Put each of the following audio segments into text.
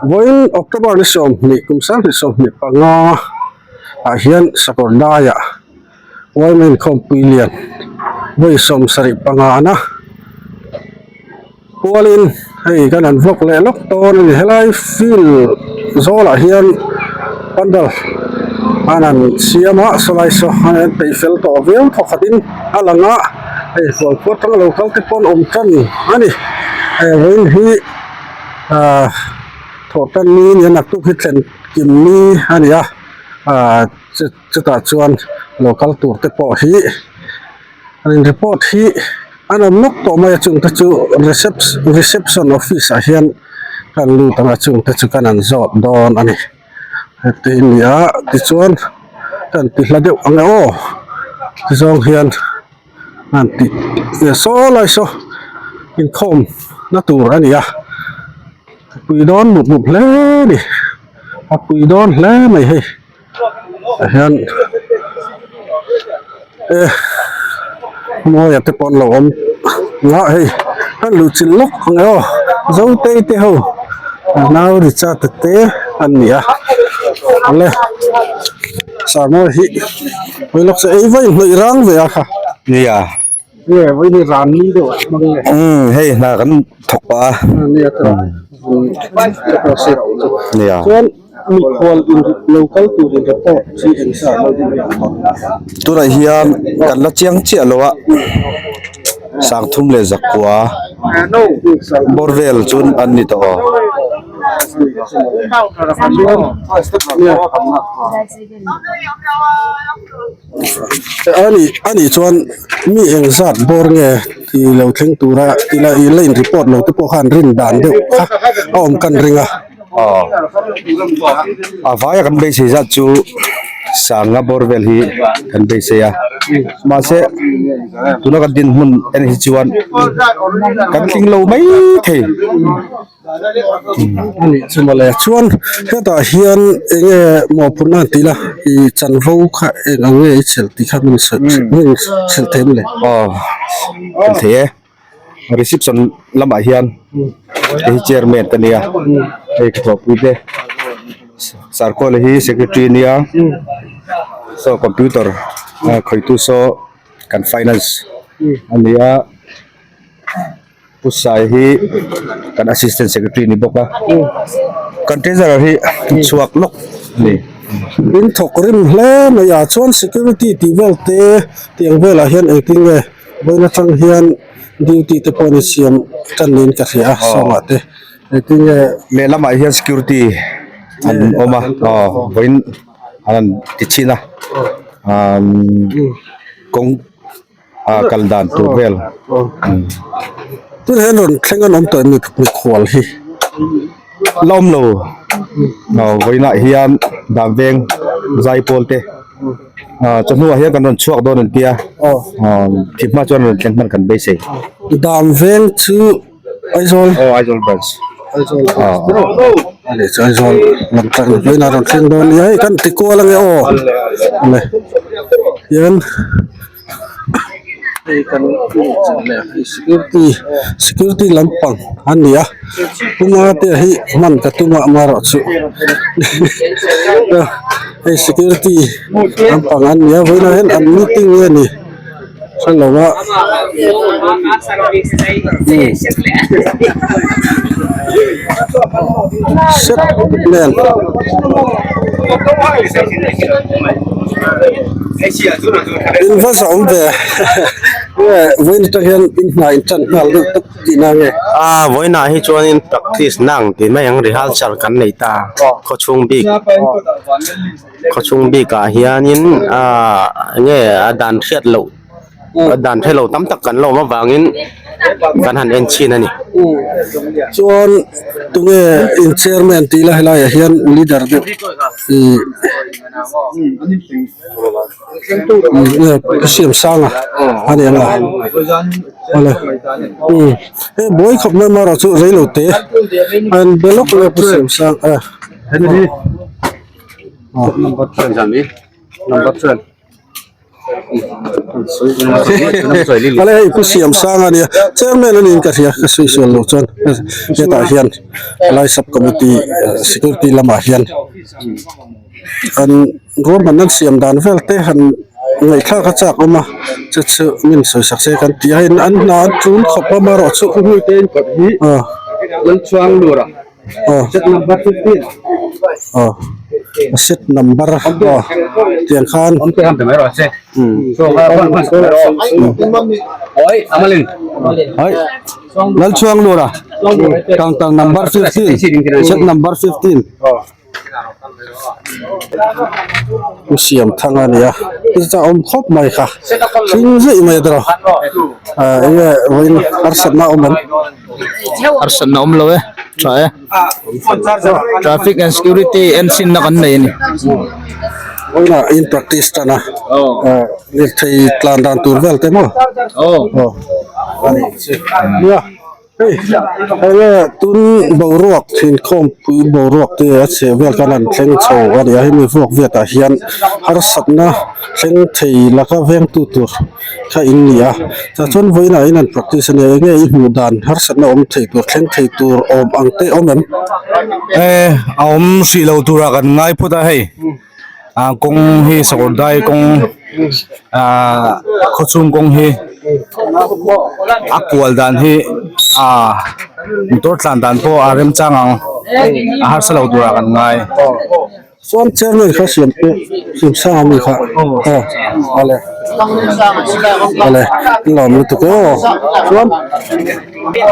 Vawiin October ni 20 kum 2025 ah hian sakawr daiah yma inkhawmpui lian vawi 75 na Pualin hei kan han vlog leh lawk dawn a ni helai field zawlah hian pandal an han siam a sawlai saw an han peih fel tawh viau thawkhatin a lang a hei hualkhua atanga lo kal te pawh an awm tan a ni hei vawiin hi ahh thawh tan ni nia naktuk hi thlen kim ni a ni a ahh chutah chuan lo kal tur te pawh hi. An report hi an awm nawk tawh mai a chungte chu reception office ah hian kan lut ang a chungte chu kan an zawt dawn a ni heti a ni a tichuan kan ti hla deuh ang e aw tizawng hian an tih saw lai saw inkhawm na tur a ni a a pui dawn mup mup hle a ni a pui dawn hle mai hei. Tah hian e mawia te pawh an lo awm a hei an luh chilh lawk ang e aw zotei te ho nau Richard te an ni a awle sarmawi hi hawi lawk se ei va inhnawih rang ve a kha nia nge vawiin ran ni deuh ah hmang nge umm hei hna kan thawk pah a nia nia chuan mikhual in lo kal tur in report chi eng sa lo ding tunah hian kan la chiang chiah lo a sangthum leh zakua bawr vel chu an ni tawh aw. Ani ani chuan mi eng zat bawr nge tih lo thleng tura tila ih la in report lo te pawh khan rin dan deuh kha a awm kan ring a. Aw a vaia kan beisei zat chu sanga bawr vel hi kan beisei a mahse tuna kan dinhmun en hi chuan kan tling lo mai thei. A nih chu mawle chuan hetah hian eng nge mawhphurhna an tih la ih chanvo kha eng ang nge i chelh tih kha min sawi min hrilh thei mawle. Aw hrilh thei e reception lamah hian hei hi chairman ka nia hei ka thawhpui te sarkawla hi secretary a nia saw computer khawitu saw kan finance a ni a. Pu Sai hi kan assistant secretary ni bawk a kan treasurer hi chhuak lawk a ni. In thawk rim hle mai a chuan security tih vel te tiang velah hian engtin nge vawiin atang hian duty te pawh ni siam tan niin ka hria a sawmah te engtin nge. Lehlamah hian security an awm a aw vawiin an rawn ti chhin a kawng. a kal dan tur vel tun hian rawn thleng an awm tawh em mikhual hi la awm lo aw vawiinah hian dan veng zai pawl te ah chawhnuah hian kan rawn chhuak dawn an tia aw thim hma chuan rawn thleng hman kan beisei dan veng chu Aizawl aw Aizawl branch Aizawl ani chu Aizawl lam tang vawiinah rawn thleng dawn ania hei kan ti kual ange aw le hian hei kan hei security security lampang an ni a puma te hi hman ka tum a amaherawhchu hei security lampang an ni a vawiinah hian an meeting nge ni. Hre lo a set nen in va zawm ve nge vawiin atang hian in hna in tan nghal deuh tawp tihna nge. A vawiinah hi chuanin practice nang tih mai ang rehearsal kan nei ta khawchhung bik. Khawchhung bikah hianin aaa eng nge a dan hriat loh a dan hre lo tam tak kan la awm avangin kan han en chhin a ni. Chuan tunge in chairman tih la helaiah hian leader deuh ih nge siam sang a a ni ang a awle umm hei buai khawp mai marawh chu reilo te an be lawk lawk a siam sang a. Ale hei pu siam sang a nia chairman a niin ka hria ka sawi sual loh chuan hetah hian helai sub committee security lamah hian an ruahmanna an siam dan vel te han ngaihthlak a chak awm a chu chu min sawi sak se kan ti a hei an hna an tul khawp a amaherawhchu aw aw aw set number aw tiang khan Lalchhuanglura counter number 15 set number 15. Pu Siam Thang a nia chu a awm khawp mai kha hring zuih mai a tawh ah enge vawiin harsatna a awm em? Harsatna awm lo e tha e traffic and security en chin na kan nei a ni. Vawiinah in practice tan a ah lirthei tlan dan tur vel te maw? Aw a nih chu nia. Hei enge tun boruak thinkhawmpui boruak te a chheh vel khan an thleng chho a ni a hemi vuak viatah hian harsatna thleng thei laka vengtu tur kha in ni a tah chuan vawiinah hian an practice a nia enge i hmuh dan harsatna awm thei tur thleng thei tur awm ang te awm em? E a awm hrih lo turah kan ngai phawt a hei ah kawng hi sakawr dai kawng ah khawchhung kawng hi a kual dan hi ah motor tlan dan pawh a remchang ang a harsa lo turah kan ngai. Chuan chairman kha siam pawh siam sang ami kha aw awle awle an lawm lutuk aw chuan.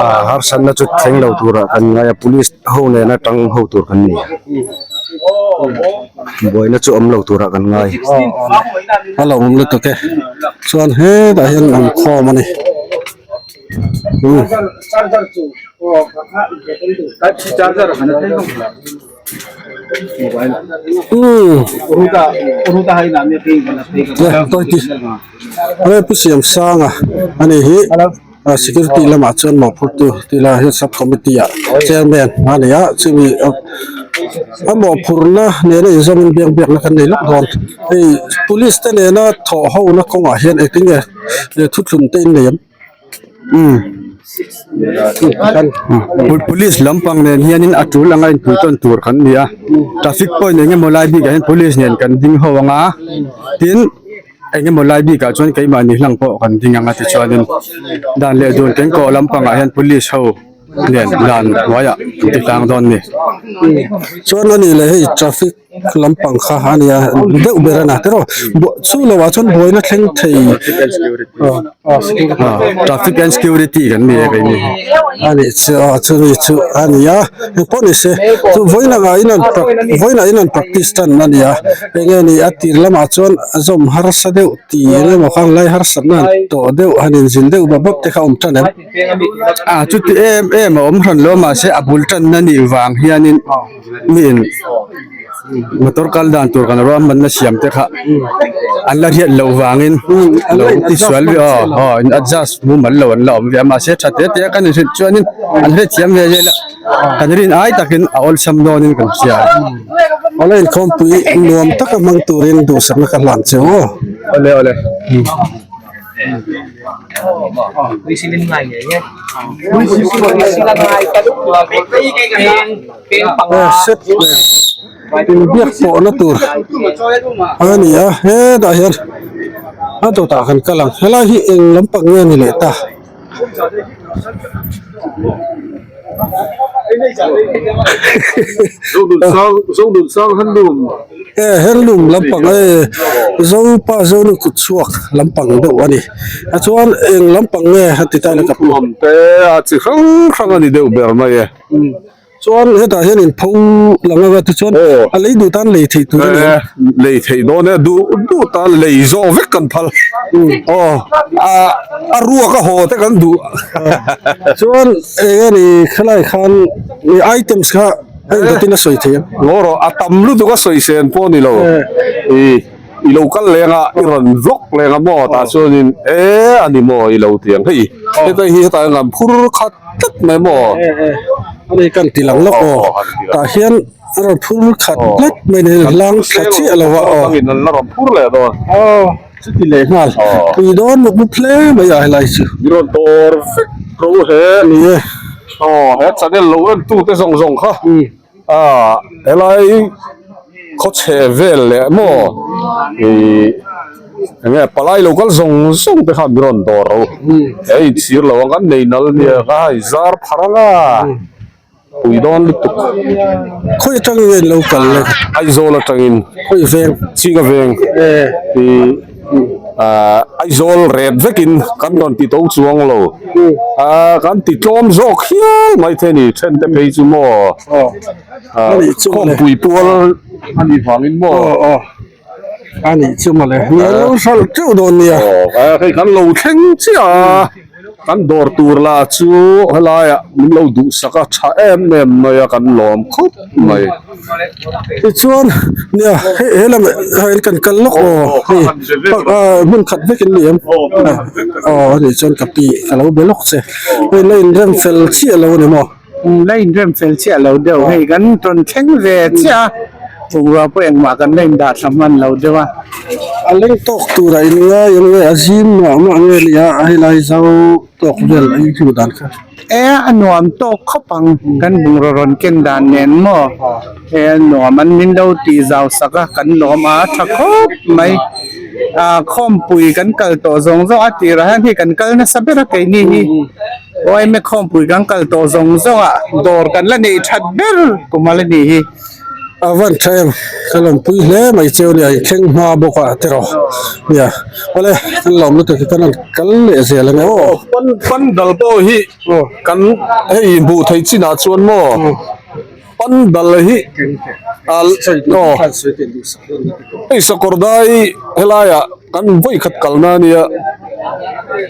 Ah harsatna chu thleng lo turah kan ngai a police ho nena tang ho tur kan ni. Buaina chu awm lo turah kan ngai. A lo awm lutuk e. Chuan hetah hian an khawm a ni. Umm. Pu Siamsanga a ni hi. Security lamah chuan mawhphurtu tih lai hian sub committee ah chairman a ni a chumi a mawhphurna nena inzawmin biak biakna kan nei lawk dawn hei police te nena thawh ho na kawngah hian engtin nge thuthlun te in nei em umm police lampang nen hianin a tul anga inpui tawn tur kan ni a traffic point engemaw lai bikah hian police nen kan ding ho anga tin. Eng emaw lai bikah chuan keimahni hlang pawh kan ding ang a tichuanin dan leh dun kengkawh lampangah hian police ho nen dan hnuaiah an ti tlang dawn a ni. Chuan a nih leh hei traffic lampang kha a nia deuh ber a na tiraw chu lo ah chuan buaina thleng thei traffic and security kan ni e keini hi. A nih chu aw chumi chu a ni a engpawh ni se chu vawiin angah in an vawiinah in an practice tan a ni a eng nge ni a tir lamah chuan a zawm harsa deuh tih eng emaw khan lai harsatna han tawh deuh han inzil deuh bap bap te kha awm tan em? A chuti em em a awm hran lo mahse a bul tanna nih vang hianin miin motor kal dan tur kan ruahmanna siam te kha an la hriat loh vangin lo ti sual ve aw aw in adjust mumal lo an la awm ve a mahse tha te te a kan inhrilh chuanin an hrethiam ve zel a kan rin ai takin a awlsam dawnin kan hria. Awle inkhawmpui nuam taka hmang turin duhsakna ka hlan che u aw. Awle awle. Set inbiak pawhna tur a ni a hetah hian a dawtah kan kal ang helai hi eng lampang nge a ni leh ta. E handloom lampang e zopa zonu kut chhuak lampang deuh a ni a chuan eng lampang nge a ti ta ila ka pu te a chi hrang hrang a ni deuh ber mai e. Chuan hetah hian in pho lang anga tichuan a lei duh tan lei theih tur a ni e lei theih dawn e duh duh tan lei zawh vek kan phal aw a a ruak a haw te kan duh chuan eng a ni khalai khan items kha a indatin a sawi thei ang ngaw rawh a tam lutuk a sawi sen pawh a ni lo i i lo kal leng a i rawn vlog leng a maw tah chuanin e a ni maw i lo ti ang hei heta hi hetah hian an phur khat tlat mai maw? Ani kan ti lang lawk aw. Tah hian a rawn phur khat tlat mai ni hlang thla chiah lo a aw. An la rawn phur leh dawn. Aw. Chuti leh nghal pui dawn muk mup hle mai a helai chu. Min rawn dawr vek ro he. Ni e. Aw he channel lo en tu te zawng zawng kha ah helai khaw chhe vel leh maw ih enge palai lo kal zawng zawng te kha min rawn dawr ro. He inchhir lo ang kan nei nal nia kha hei zar phar anga. Pui dawn lutuk. Khawi atangin nge in lo kal le? Aizawl atangin. Khawi veng? Chinga veng. I Aizawl ret vekin kan rawn ti to chuang lo. Kan ti tlawm zawk hial mai thei a ni. Then te phei chu maw khawmpui pual a nih vangin maw. A nih chu mawle, ni an lo hralh teuh dawn nia. Aw, hei kan lo thleng chiah a, kan dawr tur lah chu helaiah min lo duhsak a tha em em mai a, kan lawm khawp mai. Tichuan, nia hei he lamah hian kan kal lawk aw, hei hmun khat vek in ni em? Aw a nih chuan ka pi ka lo be lawk che, hei la inrem fel chiah lo a ni maw? La inrem fel chiah lo deuh hei kan rawn thleng ve chiah a bungrua pawh engmah kan la indah thla hman lo deuh a. A leng tawk turah in ngai ang nge a zim mah mah nge nia a helai zo tawk vel a inhmuh dan kha. E a nuam tawk khawp ang kan bungrua rawn ken dan nen maw e a nuam an min lo tih zau sak a kan lawm a tha khawp mai a khawmpui kan kal tawh zawng zawng a tirah hian hei kan kal nasa ber a keini hi. Uaime khawmpui kan kal tawh zawng zawng ah dawr kan la neih that ber kum a la nih hi. A van tha em, ka lawmpui hle mai cheu nia i thleng hma bawk ah tiraw nia awle kan lawm lutuk hi kan rawn kal leh zel ange aw. Pan pandal pawh hi kan hei hmuh theih chin ah chuan maw pandal hi aw hei sakawr dai helai ah kan vawi khat kalna ania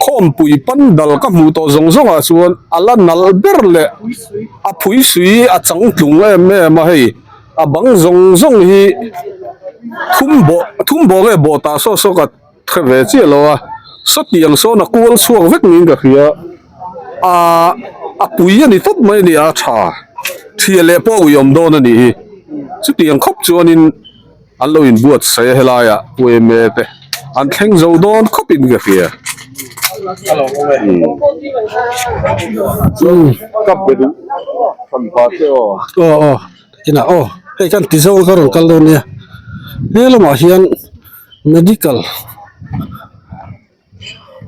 khawmpui pandal ka hmuh tawh zawng zawng ah chuan a la nalh ber leh a phui sui a changtlung em em a hei a bang zawng zawng hi thum bawh thum bawh nge bawh tah saw saw ka hre ve chiah lo a sawtiang sawn a kual chhuak vek niin ka hria ahh a pui a ni tawp mai a ni a tha thiah leh pawh a uiawm dawn a nih hi chutiang khawp chuanin an lo inbuatsaih a helaiah uaime te an thleng zo dawn khawpin ka hria aw aw inah aw hei kan ti zo ka rawn kal dawn nia he lamah hian medical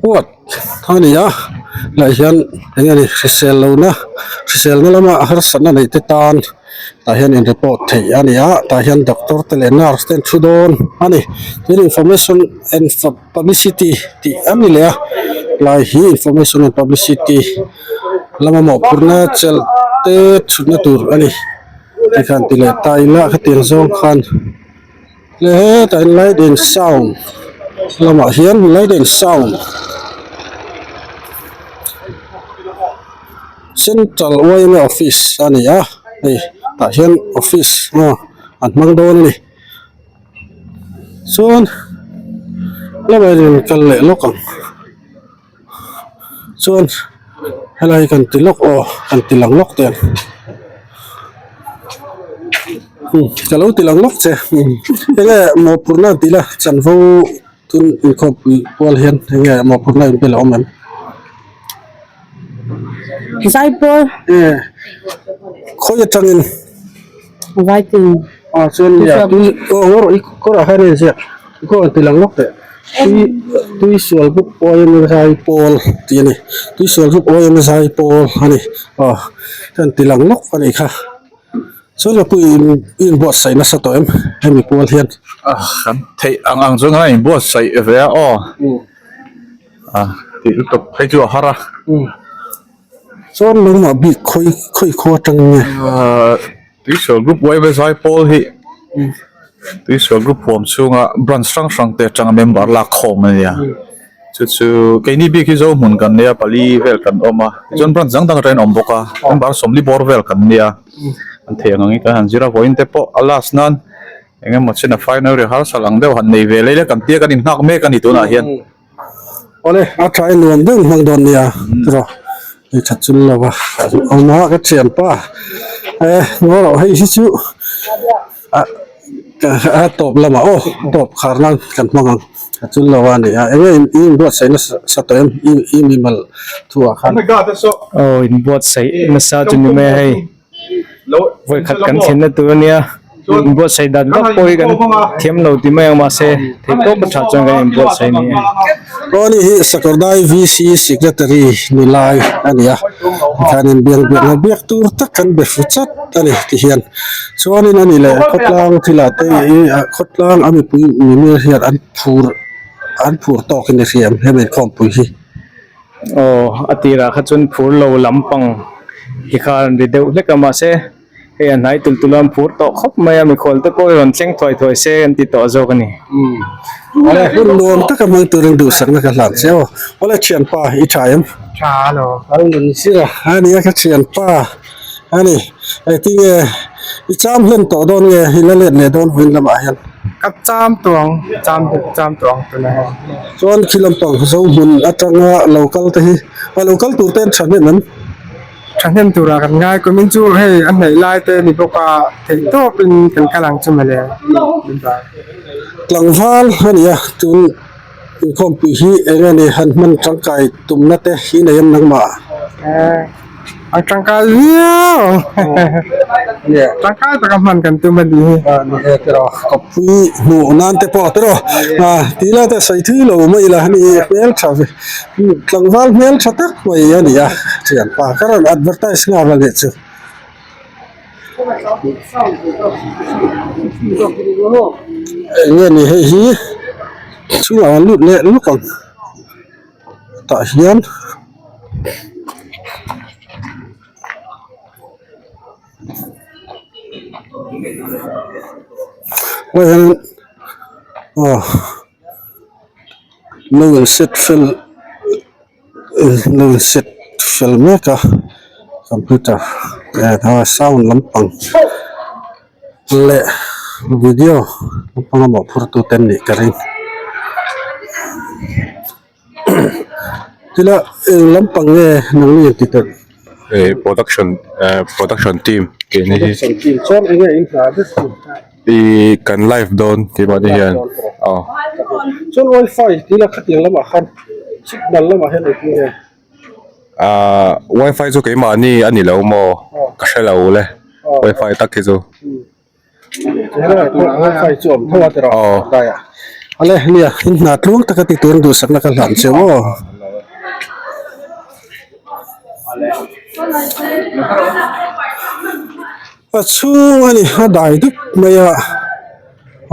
huat a ni a lah hian eng nge ni hrisel lohna hriselna lama harsatna neih te tan tah hian in report theih a ni a tah hian doctor te leh nurse te an thu dawn a ni tin information and publicity tih a ni leh a lai hi information and publicity lama mawhphurhna chelh te chhutna tur a ni tikhan ti leh ta ila khatiang zawng khan. Leh hetah hian light and sound lamah hian light and sound central yma office a ni a hei tah hian office aw an hmang dawn a ni chuan lamah hian in kal leh lawk ang chuan helai kan ti lawk aw kan ti lang lawk teh ang umm ka lo ti lang lawk che umm enge mawhphurhna an tih la chanvo tun inkhawmpui kual hian enge mawhphurhna in bel a awm em Zaipawl khawi atangin Vaitin ah chuan tui aw ngaw rawh i kawrah khan a inziak. Khaw an ti lang lawk teh tui tui sual buk awm zai pawl tih a ni tui sual buk awm zai pawl a ni aw kan ti lang lawk a nih kha chuan ka pu in i inbuatsaih nasa tawh em hemi kual hian ah kan theih ang ang chuan kan inbuatsaih ve a aw ah tih lutuk phei chu a har a. Chuan lungmah bik khawi khawi khua atang nge? Tuisual Group YB Zaipawl hi Tuisual Group huam chhunga branch hrang hrang te atanga member lak khawm a nia. Chu chu keini bik hi Zohmun kan nia pali vel kan awm a, tichuan branch dang dang atangin awm bawk a, member sawmli bawr vel kan nia. An thei ang angin kan han zir a, vawiin te pawh a last nan engemaw chin a final rehearsal ang deuh han nei ve lei leh kan tia kan inghak mek a ni tunah hian. Awle a tha in nuam deuh hmang dawn nia tiraw hei tha chul lo va awm a ka thianpa e ngaw rawh hei hi chu ah. A tawp lamah aw tawp khar nan kan hmang ang a chul lo a ni a eng nge i inbuatsaih nasa sa tawh em i i mimal thu ah khan. Aw inbuatsaih nasa chu ni mai a hei vawikhat kan thlenna tur a nia inbuatsaih dan vak pawh hi kan thiam lo ti mai ang mahse theih tawp a tha chuan kan inbuatsaih a ni e. Aw ani hi Sakawrdai VC Secretary ni lai a ni a tikhanin biak biakna biak tur tak kan be fu chat a ni ti hian. Chuanin a ni leh khawtlang thilah te ih khawtlang a mipui mimir hian an phur an phur tawkin a hria hemi inkhawmpui hi. Aw a tirah kha chuan phur lo lampang hi kha an ri deuh hlek a mahse hei a hnai tul tul a an phur tawh khawp mai a mikhual te pawh hi rawn thleng thuai thuai se an ti tawh zawk a ni. Awle hun nuam taka hmang turin duhsakna ka hlan che aw. Awle thianpa i tha em? Tha alo. Alo nun zir a ania ka thianpa. A ni, engtinge i cham hlen tawh dawn nge i la let leh dawn vawiin lamah hian? Ka cham tawh ang, cham cham tawh ang tunah hian. Chuan khi lampang zo hmun atanga lo kal te hi a lo kal tur te an thahnem em? Thahnem turah kan ngai kumin chu hei a hnaih lai te ni bawk a, theih tawpin kan kal ang chu mawle. Tlangval a ni a, tun inkhawmpui hi eng nge ni han hman tangkai tumna te hi nei em nangmah? A tangkai viau tangkai taka hman kan tum a ni hi. Kawppui hmuh nan te pawh tiraw tih lai te sawi thui lo mai ila hemi hmel tha ve tlangval hmel tha tak mai a ni a thianpa ka rawn advertise nghal a nih chu. Eng nge ni hei hi chhungah an lut leh luk ang tah hian hei hian aw lo in set fel. Lo in set fel mek a computer eh sound lampang leh video lampang a mawhphur tu te an nih ka ring tila eng lampang nge nangni in ti tawh eh production eh production team tih ni hi production team chuan enge in hna vek chu ih kan live dawn tih mahni hian aw chuan wifi tila khatiang lamah khan signal lamah hian engtin nge ah wifi chu keimahni a ni lo maw ka hre lo le wifi tak hi chu. Wifi chu awm tho a tiraw daiah ale nia in hna tluang taka ti turin duhsakna ka hlan che aw. A chhung a ni a dai dup mai a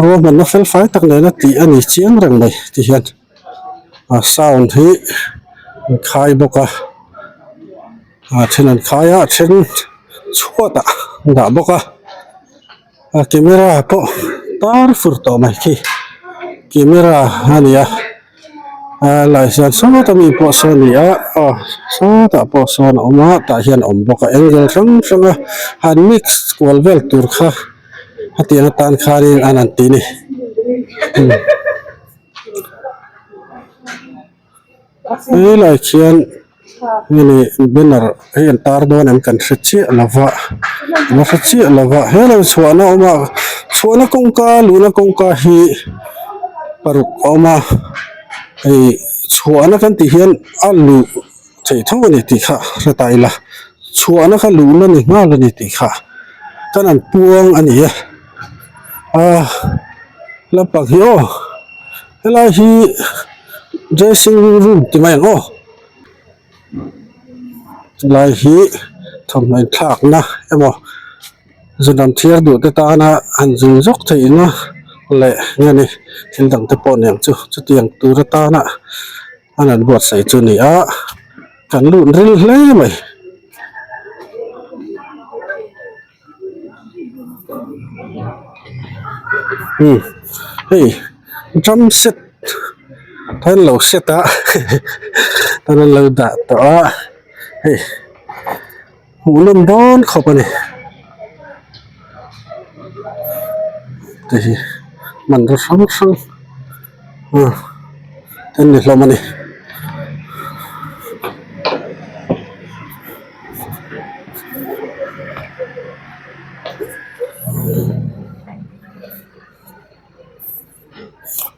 ruahmanna fel fai tak nena tih a ni chiang reng mai ti hian a sound hi an khai bawk a a then an khai a a then chhuat ah an dah bawk a a camera pawh tar fur tawh mai khi camera a ni a a lai hian sawta mi pawh sawn a ni a aw sawtah pawh sawn a awm a tah hian a awm bawk a angle hrang hrang a han mix kual vel tur kha hetiang atan khanin an han ti a ni. Helai khian hemi banner hi an tar dawn em kan hre chiah lo va la hre chiah lo va he lo chhuahna awm a chhuahna kawngka luhna kawngka hi paruk a awm a hei chhuahna kan tih hian a luh theih tho a ni tih kha hre ta ila chhuahna kha luhna ni nghal a ni tih kha kan an puang a ni e a lampang hi aw. Helai hi dressing room ti mai ang aw chulai hi thawmhnaw inthlakna emaw zunram thiar duh te tana han zun zawk theihna leh nge ni thil dang te pawh niang chu chutiang tur atana an han buatsaih chu a ni a kan lut ril hle mai. Umm hei drum set an lo set a an lo dah tawh a hei hmuhnawm dawn khawp a ni te hi hmanraw hrang hrang an ni hlawm a ni.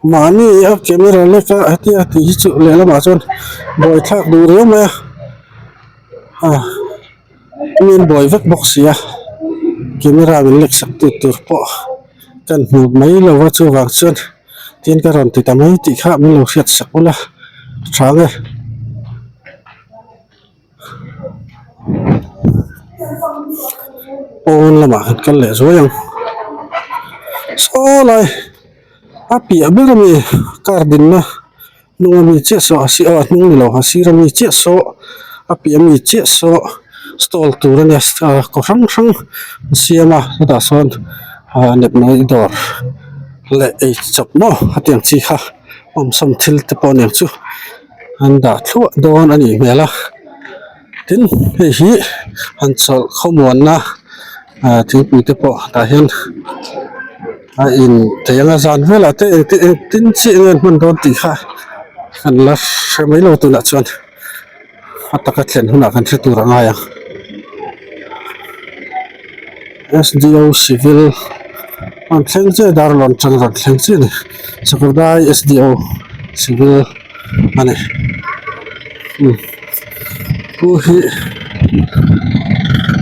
Mahni a camera lek a hetia tih hi chu lehlamah chuan buaithlak duh riau mai a ah mi an buai vek bawk si a camera min lek sak tu tur pawh kan hmu mai lo va chuvang chuan tin ka rawn ti ta mai tih kha min lo hriat sak ula tha ang e. Pawn lamah kan kal leh zuai ang saw lai a piah ber ami car dinna hnung ami chiah saw a si aw a hnung ni lo a sir ami chiah saw a piah ami chiah saw stall tur ania kaw hrang hrang an siam a chutah sawn ah nepnawi dawr leh eichawp maw hetiang chi kha awmsam thil te pawh aniang chu. An dah thluah dawn a nih hmel a tin hei hi han chawlh khawmuanna ah thingpui te pawh tah hian a in thei ang a zan velah te engtin engtin chiah nge an hman dawn tih kha kan la hre mai lo tunah chuan a taka thlen hunah kan hre tur a ngai ang. S_D_O civil an thleng chiah darlawn atang rawn thleng chiah a ni sakawrdai S_D_O civil a ni umm pu hi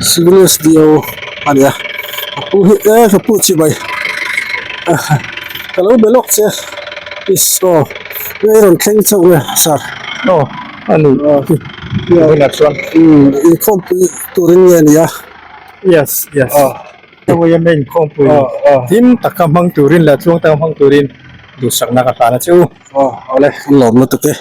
civil S_D_O a ni a a pu hi e ka pu chibai ka lo be lawk che is aw nge rawn thleng chauh nge sir aw a ni hunah chuan umm inkhawmpui turin nge a ni a. Yes, yes. Hawai main khawmpui hlim taka hmang turin leh tluang taka hmang turin duhsakna ka hlan a che u. Aw, awle, kan lawm lutuk e.